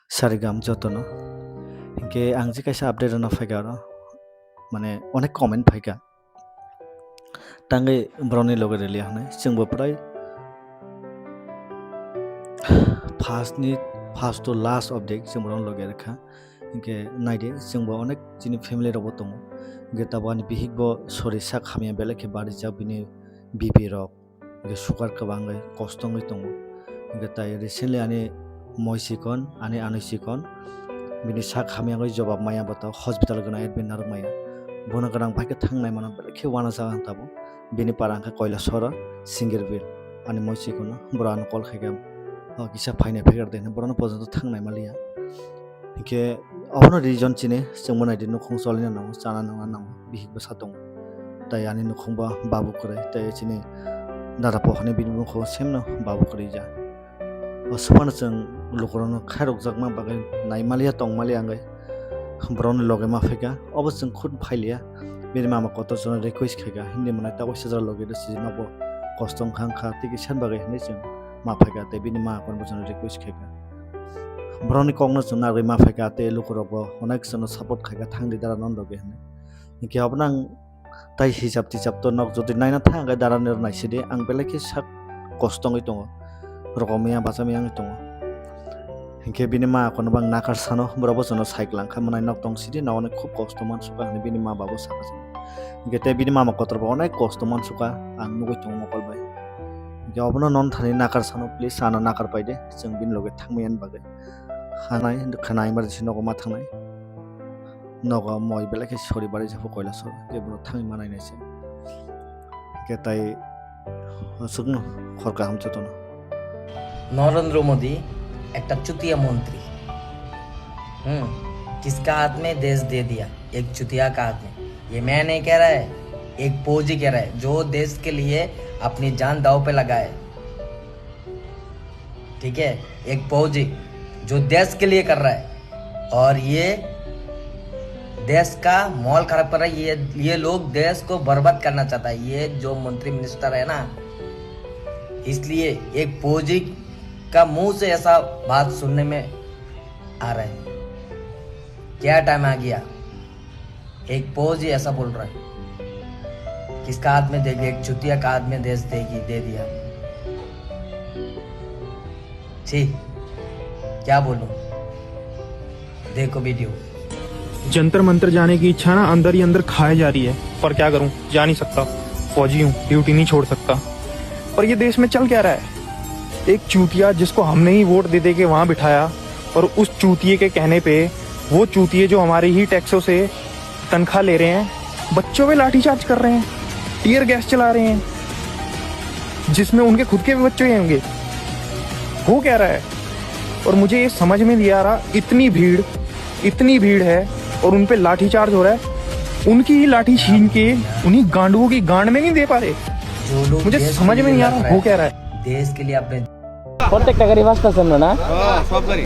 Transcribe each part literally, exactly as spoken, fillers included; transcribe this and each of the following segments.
Sarigam jotono. Hinkhe ang je kaisa update rwna phaikha oro, mane onek comment phaikha. Tangwi borokni loge rwliya hwnwi chwngbo prai first ni, first to last update chwng borokni loge rwkha. Hinkhe naidi chwngbo onek chini family rokbo tongo. Hinkhe tabuk ani bihikbo sori sak hamya belai khe barijak bini B P rok. Hinkhe sugar kwbangwi kosto wngwi tongo. Hinkhe tai recently ani moi sikon, ani anwi sikon, bini sak hamya wngwi jobab maya bo ta hospital gwnang admit narwk maya. Bono gwnang bai khe thang nai mano belai khe uanajak ang tabuk. Bini para wngkha Koilasora, Singerbil, ani moi sikono. Boro ano call khaikha, o kisa phainai phaikhar de hwnwi, borokno pojonto thang nai maliya. Hinkhe obono reason chini chwngbo naidi nukhung cholina nango, chana nangna nango, bihikbo sa tongo. Tai ani nukhungbo babu kwrwi, tai chini dada pohani bini bumung kho semno babu kwrwi ja. O swphano chwng lukurokno khairokjakma bagwi naimaliya tongmaliya wngwi borokni loge ma phaikha, obo chwng khud phailiya. Bini mama kotor jono request khaikha, hindi mwnai tabuk sijra loge rw sijino bo kosto wngkha wngkha, tei kisa bagwi hinwi chwng ma phaikha, tei bini ma aphano bo jono request khaikha. Borokni kokno chwng nagwi ma phaikha, tei lukurokbo onek jono support khaikha, thangdi dara non loge hinwi. Hinkhe obono ang tai hijab tijab to nok jodi naina thang khe dara nero naisidi, ang belai khe sak kosto wngwi tongo, rokomya bacham yang tongo. Hinkhe bini ma kono bang nakar sano, borok bo jono cycle langkha mwnai nok tong sidi, nokni khub kosto mansukha hinwi bini ma babo sakha. Hinkhe tei bini mama kotor bo onek kosto mansukha, ang nugwi tongo mokol bai. Hinkhe obono non thani nakar sano, please ano nakar paide, chwng bini loge thangmani bagwi. Hanai khwnai emergency nogo ma thangnai. Nogo moi belai khe sori bari japho Koilasor, je borok thangwi manai nai se. Hinkhe tai aswkno khor kaham jotono. Narendra মোদী একটা চুতিয়া মন্ত্রী। हम्म। किसका हाथ में देश दे दिया? एक चुतिया का हाथ में। ये मैं नहीं कह रहा है, एक फौजी कह रहा है, जो देश के लिए अपनी जान दाव पे लगाए। ठीक है, एक फौजी जो देश के लिए कर रहा है और ये देश का माहौल खराब कर रहा है। ये, ये लोग देश को बर्बाद करना चाहता है, ये जो मंत्री मिनिस्टर है ना। इसलिए एक फौजी का मुंह से ऐसा बात सुनने में आ रहा है। क्या टाइम आ गया? एक फौजी ऐसा बोल रहा है, किसका हाथ में देगी, एक चुतिया का हाथ में देश देगी, दे दिया। छी, क्या बोलूं? देखो वीडियो। जंतर मंतर जाने की इच्छा ना अंदर ही अंदर खाए जा रही है, पर क्या करूं, जा नहीं सकता। फौजी हूं, ड्यूटी नहीं छोड़ सकता। पर ये देश में चल क्या रहा है? एक चूतिया जिसको हमने ही वोट दे दे के वहां बिठाया, और उस चूतिए के कहने पे वो चूतिए जो हमारे ही टैक्सों से तनख्वाह ले रहे हैं, बच्चों पे लाठीचार्ज कर रहे हैं, टीयर गैस चला रहे हैं, जिसमें उनके खुद के भी बच्चे होंगे। हो क्या रहा है? और मुझे ये समझ में नहीं आ रहा, इतनी भीड़, इतनी भीड़ है और उन पे लाठीचार्ज हो रहा है। उनकी ही लाठी छीन के उन्हीं गांडुओं की गांड में नहीं दे पा रहे। जो लोग मुझे देश समझ के में लिए नहीं आ लड़ रहा, रहे हो हैं, क्या रहा है? देश के लिए अपने প্রত্যেকটা গাড়ি পাঁচটা সেম না? হ্যাঁ, সব গাড়ি।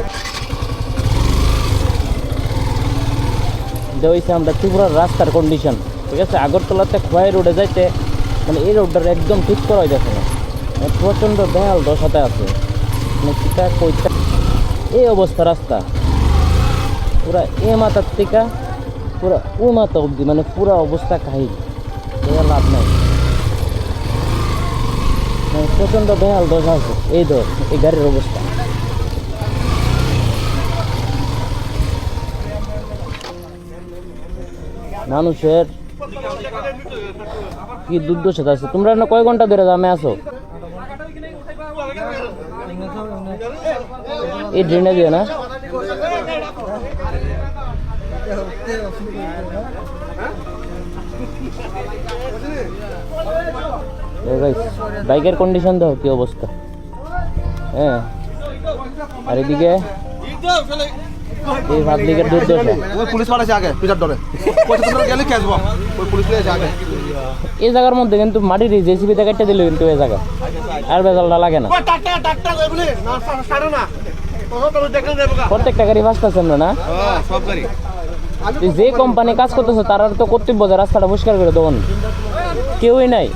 এটা হইছে আমরা ত্রিপুরার রাস্তার কন্ডিশন, ঠিক আছে? আগরতলাতে খোয়াই রোডে যাইতে, মানে, এই রোডটা একদম ঠিক করা হইতেছে না, মানে, প্রচণ্ড বেহাল দশাতে আছে। মানে, কিতা কইতা, এই অবস্থা রাস্তা, পুরা এ মাথার থেকে পুরা ওই মাথা অবধি, মানে, পুরা অবস্থা কাহিল। এটা লাভ নাই। মানে, প্রচণ্ড বেহাল দশা আছে। এই ধর, এই গাড়ির অবস্থা। মানুষের কি দুর্দশা আছে। তোমরা না কয় ঘন্টা ধরে জামে আছো? এই ড্রেনে দিয়ে না? এই ভাই, বাইকের কন্ডিশন দেখো কি অবস্থা। হ্যাঁ, আর এদিকে এই পাবলিকের দুর্দশা। ওই পুলিশ পাঠাইছে আগে, পিটার ডরে। পঁচিশ মিনিট গেলে কি আসবো? ওই পুলিশ নিয়ে এসে আগে। এই জায়গার মধ্যে কিন্তু মাটির এই জেসিবি দিয়ে কাটতে দিলে কিন্তু এই জায়গা আর ভেজালটা লাগে না। ওই ট্রাক্টর, ট্রাক্টর ওই বলে, না, সা-, সারে না। তখন তো দেখে নেবো গা। প্রত্যেকটা গাড়ি বাঁচতেছে না, না? হ্যাঁ, সব গাড়ি। এই যে কোম্পানি কাজ করতেছে, তারার তো কর্তব্য যে রাস্তাটা পরিষ্কার করে দেবেন, কেউই নাই।